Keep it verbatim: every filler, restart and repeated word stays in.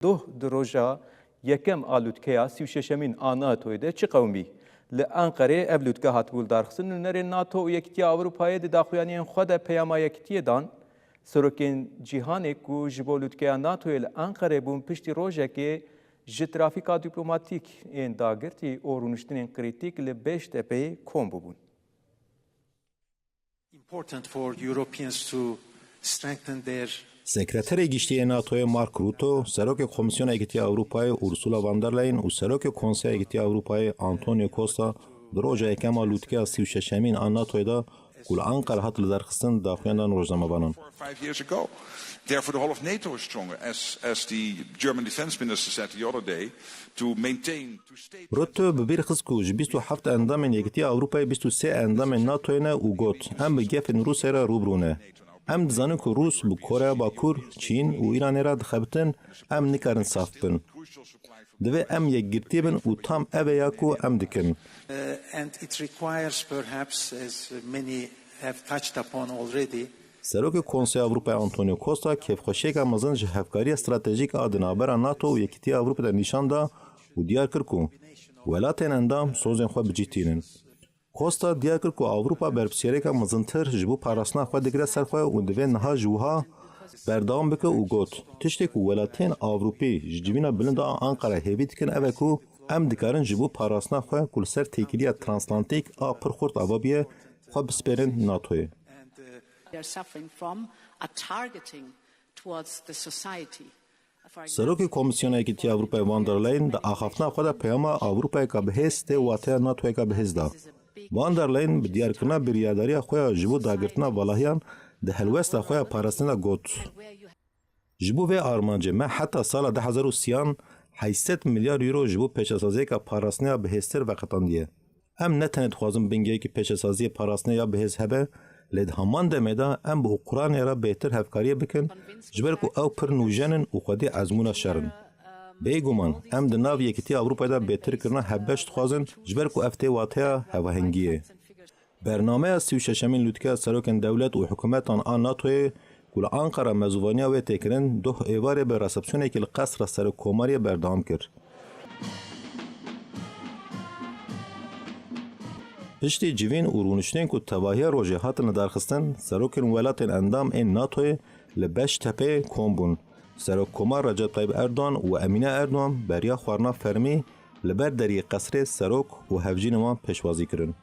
Doh di roja yekem a lûtkeya sî û şeşemîn a NATOyê de çi qewimî? Li Enqerê ev lûtke hatibû lidarxistin, nûnerên NATO û Yekîtiya Ewropayê di daxuyaniyên xwe de peyama yekitiyê dan. Serokên cîhanê ku ji bo lûtkeya NATOyê li Enqerê bûn, piştî rojekê ji trafîka dîplomatîk ên dagirtî û rûniştinên krîtîk li Beştepeyê kom bûbûn. Important for Europeans to strengthen their Sekreterê Giştî yê NATOyê Mark Rutte, Serokê Komîsyona Yekîtiya Ewropayê Ursula von der Leyen û Serokê Konseya Yekîtiya Ewropayê Antonio Costa di roja yekem a lûtkeya sî û şeşemîn a NATOyê de ku li Anqara hat lidarxistin daxuyan dan rojnamevanan. Four or five years ago. Therefore, the whole of NATO is stronger, as, as the German defense minister said the other day, to maintain, to stay Rutte bi bîr xist ku ji bîst û heft endamên Yekîtiya Ewropayê bîst û sê endamên NATOyê ne û got, em bi gefên Rûsya re rû bi rû ne. Em dizanin ku Rûs bi Koreya Bakur, Çîn û Îranê re dixebitin, em nikarin saf bin. Divê em yekgirtî bin û tam ev e ya ku em dikin. Uh, and it requires, perhaps, as many have touched upon already, Serokê Konseya Ewropayê Antonio Costa kêfxweşiyeke mezin ji hevkariya stratejîk a di navbera NATO û Yekîtiya Ewropê de nîşan da û diyar kir ku welatên endam sozên xwe bi cih tînin. Costa diyar kir ku Ewropa berpirsiyareka mezintir ji bo parastina xwe digire ser xwe û divê niha ji wiha berdewam bike û got, tiştê ku welatiyên Ewropî ji civîna bilind a Anqara hêvî dikin ev e ku em dikarin ji bo parastina xwe ku li ser têkiliya transatlantîk a pir xurt ava bûye, xwe bispêrin NATOyê. They're suffering from are targeting towards the society. For Serokê Komîsyona Yekîtiya Ewropayê Van der Leyen di axaftina xwe de peyama Ewropayeka bihêz tê wateya NATOyeka bihêz da. Van der Leyen bi diyarkirina biryardariya xwe ya ji bo dagirtina valahiyan di helwesta xwe ya parastinê de got, Ji bo vê armancê me heta sala du hezar û sî an heyşt sed milyar euro ji bo pêşesaziyeka parastinê ya bihêztir veqetandiye. Em ne tenê dixwazin bingehekî pêşesaziyê parastinê ya bihêz hebe, lê di heman demê de em bi Ukraynayê re bêhtir hevkariyê bikin, ji ber ku ew pir nûjen in û xwedî ezmûna şer in. Bêguman, em di nav Yekîtiya Ewropayê de bêhtirkirina hevbeş dixwazin, ji ber ku ev tê wateya hevahengiyê. Bernameya sî û şeşemîn lûtkeya serokên dewlet û hikûmetan a NATOyê ku li Anqara mezûvaniya wê tê kirin, doh êvarê bi resepsiyonekî li Qesra Serokkomariyê berdewam kir. Piştî civîn û rûniştên ku tevahiya rojê hatin lidarxistin, serokên welatên endam ên NATOyê li Beştepeyê kom bûn. Serokkomar Recep Tayyip Erdogan û Emîne Erdogan beriya xwarina fermî li ber deriyê qesrê serok û hevjînên wan pêşwazî kirin.